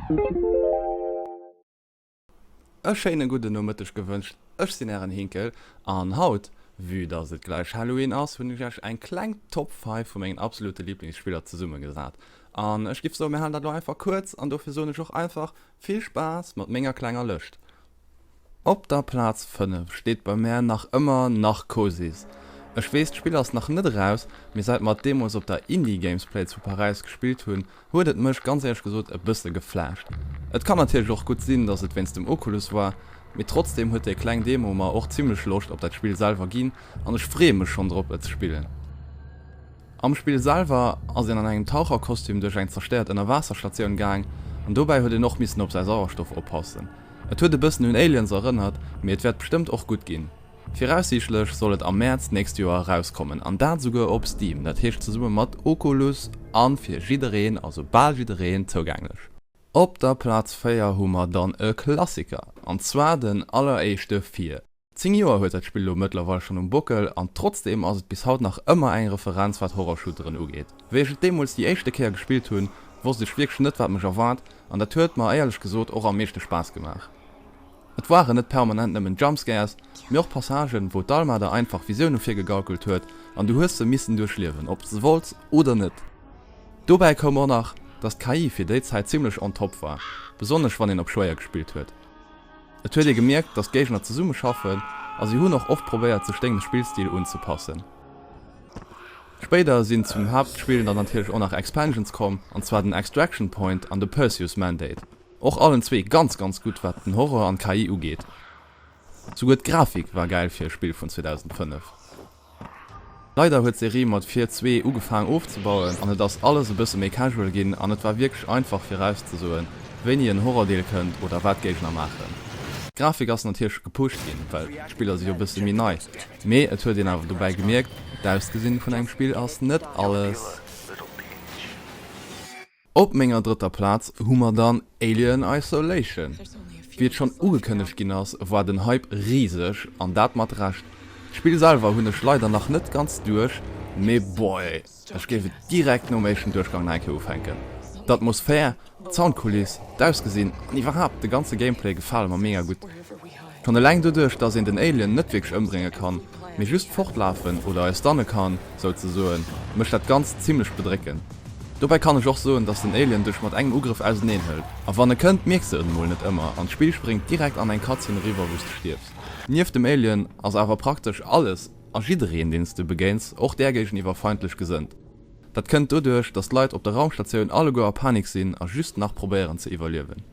E schéine gudden Nomëtteg gewënscht, ech sinn ären Hinkel an haut, vue dass et gläich Halloween ass, hunn ech iech eng kleng Top 5 vu mengen absolute Liblingsspiller zesummegesat. An ech giff soen, mir halen dat elo einfach kuerz an dofir soen ech och einfach vill Spaass mat menger klenger Lëscht. Op der Plaz 5 steet bei mär nach ëmmer Narcosis. Ech weess d'Spill ass nach net eraus, mee seit mer et deemols op der Indie Games Play zu Paräis gespillt hunn, huet et mech ganz éierlech gesot e bësse geflasht. Et kann natierlech och gutt sinn, dass et wéinst dem Oculus war, mee trotzdem huet déi kleng Demo mer och zimlech Loscht op dat Spill selwer ginn an ech freeë mech schonn drop et ze spillen. Am Spill selwer ass een an engem Taucherkostüm duerch eng zerstéiert Ënnerwaasserstatioun gaang an dobäi huet een och missen op säi Sauerstoff oppassen. Et huet e bëssen un Aliens erënnert, mee et wäert bestëmmt och gutt ginn. Viraussiichtlech soll et am Mäerz d'nächst Joer erauskommen an dat esouguer op Steam, dat heescht zesumme mat Oculus a fir jiddereen, also bal jiddereen, zougänglech. Op der Plaz 4 hu mer dann e Klassiker an zwar den alleréischte Fear. 10 Joer huet dat Spill elo mëttlerweil schonn um Bockel an trotzdeem ass et bis haut nach ëmmer eng Referenz wat Horrorshooteren ugeet. Wéi ech et deemools déi éischte Kéier gespillt hunn, wosst ech wierklech net wat mech erwaart an dat huet mer éierlech gesot och am meeschte Spaass gemaach. Et waren net permanent nëmmen Jumpscares, mee och Passagen wou d'Alma der einfach Visioune virgegaukelt huet an du hues se missen duerchliewen, ob s de wollts oder net. Dobäi koum och nach, dass d'KI fir déi Zäit zimmlech on top war, besonnesch wann een op schwéier gespillt huet. Et huet ee gemierkt, dass d'Géigner zesumme schaffen a si hunn och oft probéiert sech dengem Spillstil unzepassen. Spéider sinn zum Haaptspill dann natierlech och nach Expansions komm, an zwar den Extraction Point an de Perseus Mandate. Och allen zwee ganz ganz gutt wat den Horror an d'KI ugeet. Souguer d'Grafik war gäil fir e Spill vun 2005. Leider huet d'Serie mat Fear 2 ugefaang ofzebauen an et ass alles e bësse méi casual ginn an et war wierklech einfach virauszesoen, wéini en Horror-Deel kënnt oder wat d'Géigner maachen. D'Grafik ass natierlech gepusht ginn, well d'Spiller si jo bësse méi nei, mee et huet een awer dobäi gemierkt, d'Ausgesinn vun engem Spill ass net alles. Op menger drëtter Plaz hu mer dann Alien Isolation. Wéi et schonn ugekënnegt ginn ass, war den Hype riseg an dat mat Recht. D'Spill selwer hunn ech leider nach net ganz duerch, mee boy, ech géif et direkt nom éischten Duerchgang nach eng Kéier ufänken. D'Atmosphär, d'Soundkuliss, d'Ausgesinn an iwwerhaapt de ganze Gameplay gefale mer mega gutt. Schonn eleng doduerch, dass een den Alien net wierklech ëmbrénge kann, mee just fortlafen oder e stunne kann, souzesoen, mécht dat Ganzt zimmlech bedréckend. Dobäi kann ech och soen, dass den Alien dech mat engem Ugrëff auseneen hëlt, a wann e kënnt, mierks de et emol net ëmmer an d'Spill spréngt direkt an eng Cutscene eriwwer, wou s de stierfs. Nieft dem Alien ass awer praktesch alles a jiddereen, deen s de begéins, och där géigeniwwer feindlech gesënnt. Dat kënnt doduerch, dass d'Leit op der Raumstatioun alleguer a Panik sinn a just nach probéieren ze iwwerliewen.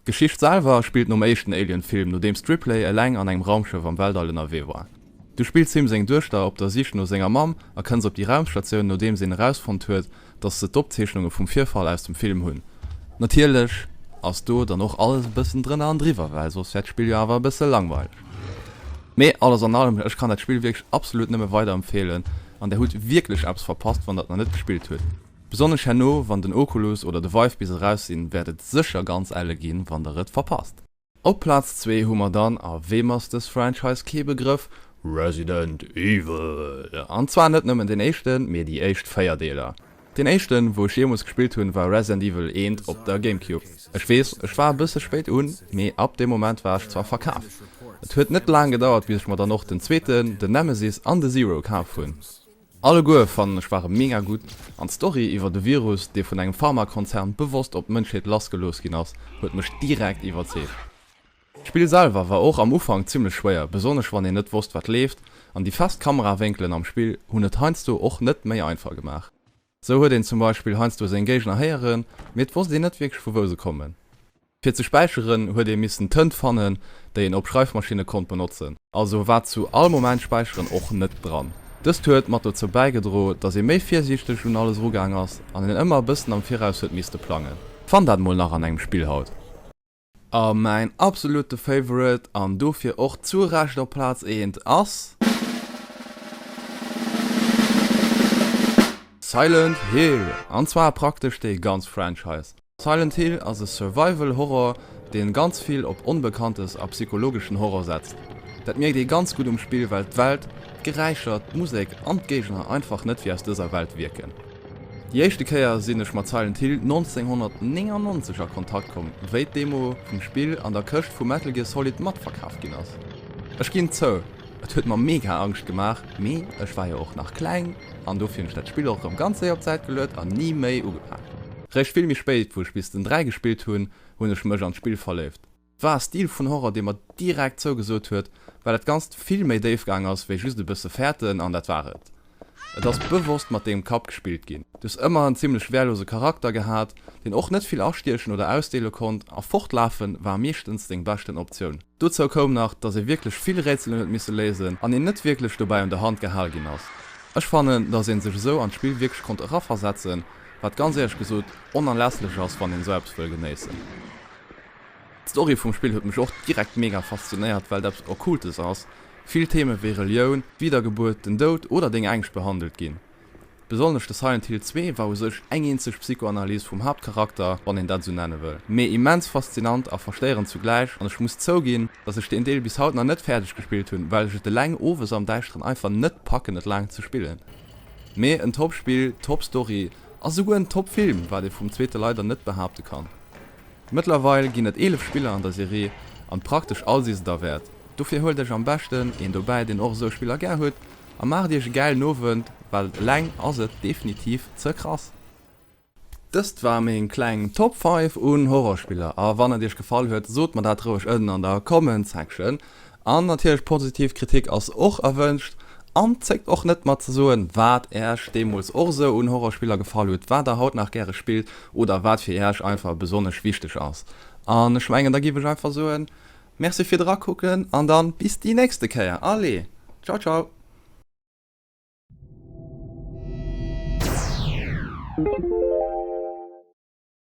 D'Geschicht selwer spillt nom éischten Alien-Film, nodeems d'Ripley eleng an engem Raumschëff am Weltall ënnerwee war. Du spills him seng Duechter op der Sich no senger Mamm a kënns op déi Raumstatioun, nodeems een erausfonnt huet, dass se d'Opzeechnunge vum Virfall aus dem Film hunn. Natierlech ass do dann och alles e bëssen drënner an driwwer, well soss wär d'Spill jo awer e bësse langweileg. Mee alles an allem, ech kann dat Spill wierklech absolut nëmme weiderempfeelen an der hutt wierklech eppes verpasst, wann der et nach net gespillt hutt. Besonnesch herno, wann den Oculus oder de Vive bis eraus sinn, wäert et sécher ganz elle ginn, wann der et verpasst. Op Plaz zwee hu mer dann, a weem ass dës Franchise kee Begrëff, Resident Evil! An zwar net nëmmen deen éischten, mee déi éischt 4 Deeler. Deen éischten, wou ech jeemools gespillt hunn, war Resident Evil 1 op der Gamecube. Ech weess, ech war e bësse spéit un, mee ab deem Moment war ech zwar verkaf. Et huet net laang gedauert, bis ech mer dann och den zweeten, den Nemesis an de Zero kaf hunn. Alleguer fannen ech ware mega gutt an d'Story iwwer de Virus dee vun engem Pharmakonzern bewosst op d'Mënschheet lassgelooss ginn ass huet mech direkt iwwerzeegt. D'Spill selwer war och am Ufank zimlech schwéier, besonnesch wann een net wosst wat leeft an déi fest Kamerawénkelen am Spill hunn et heiansdo och net méi einfach gemaach. Sou huet een zum Beispill heiansdo seng Géigner héieren, mee et wosst een net wierklech vu wou se kommen. Fir ze späicheren huet ee missen Tënt fannen, déi een op Schreifmaschinne konnt benotzen. Also war zu all Moment späicheren och net dran. Dëst huet mat dozou bäigedro, dass ee méi virsiichteg un alles erugaang ass an een ëmmer e bëssen am Viraus huet misste plangen. Fann dat mol nach an engem Spill haut. A mäin absolute Favorite an dofir och zu Recht op Plaz eent ass. Silent Hill! An zwar praktesch déi ganz Franchise. Silent Hill ass e Survival Horror, deen ganz vill op Onbekanntes a psychologeschen Horror setzt. Dat mierkt ee ganz gutt um Spill, well d'Welt, d'Geräischer, d'Musek an d'Géigner einfach net wéi aus dëser Welt wierken. Déi éischte Kéier sinn ech mat Silent Hill 1999 a Kontakt komm, wéi d'Demo vum Spill an der Këscht vu Metal Gear Solid matverkaf ginn ass. Ech ginn zou, et huet mer mega Angscht gemaach, mee ech war jo och nach kleng an dofir hunn ech dat Spill och erëm ganz séier op d'Säit geluet an ni méi ugepaakt. Réischt vill méi spéit, wou ech bis den 3 gespillt hunn, hunn ech mech an d'Spill verléift. War e Stil vun Horror dee mer direkt zougesot huet, well dat Ganzt vill méi déif gaang ass wéi just e bësse fäerten an dat war et. Et ass bewosst mat dengem Kapp gespillt ginn. Du hues ëmmer en zimmlech wehrlose Charakter gehat, deen och net vill astiechen oder ausdeele konnt a fortlafen war meeschtens deng beschten Optioun. Dozou koum nach, dass ee wierklech vill Rätselen huet misse léisen an een net wierklech dobäi un der Hand gehal ginn ass. Ech fannen, dass een sech esou an d'Spill wierklech konnt eraversetzen, wat ganz éierlech gesot onerlässlech ass wann een esou eppes wëll genéissen. D'Story vum Spill huet mech och direkt mega faszinéiert, well et eppes Okkultes ass, vill Theme wéi Relioun, d'Wiedergebuert, den Doud oder deng Ängscht behandelt ginn. Besonnesch de Silent Hill 2 war u sech eng eenzeg Psychoanalyse vum Haaptcharakter, wann een dat esou nenne wëll, mee immens faszinant a verstéierend zugläich an ech muss zouginn, dass ech deen Deel bis haut nach net fäerdeg gespillt hunn, well ech et eleng owes am Däischteren einfach net packen et laang ze spillen. Mee en Top Spill, Top Story a souguer en Top Film, wat ee vum zweete leider net behaapte kann. Mëttlerweil ginn et 11 Spiller an der Serie an praktesch all si se derwäert. Dofir huelt iech am beschten een dobäi deen och esou Spiller gär huet a maacht iech e gäilen Owend, well eleng ass et definitiv ze krass. Dëst war meng kleng Top 5 un Horrorspiller a wann et iech gefall huet sot mer dat roueg ënnen an der Comment Section. An natierlech positiv Kritik ass och erwënscht. An zéckt och net mer ze soen wat Äerch deemools och esou un Horrorspiller gefall huet, wat der haut nach gäre spillt oder wat fir Äerch einfach besonnesch wichteg ass. An ech mengen da giff ech einfach soen Merci fir drakucken an dann bis déi nächste Kéier. Allez, ciao ciao.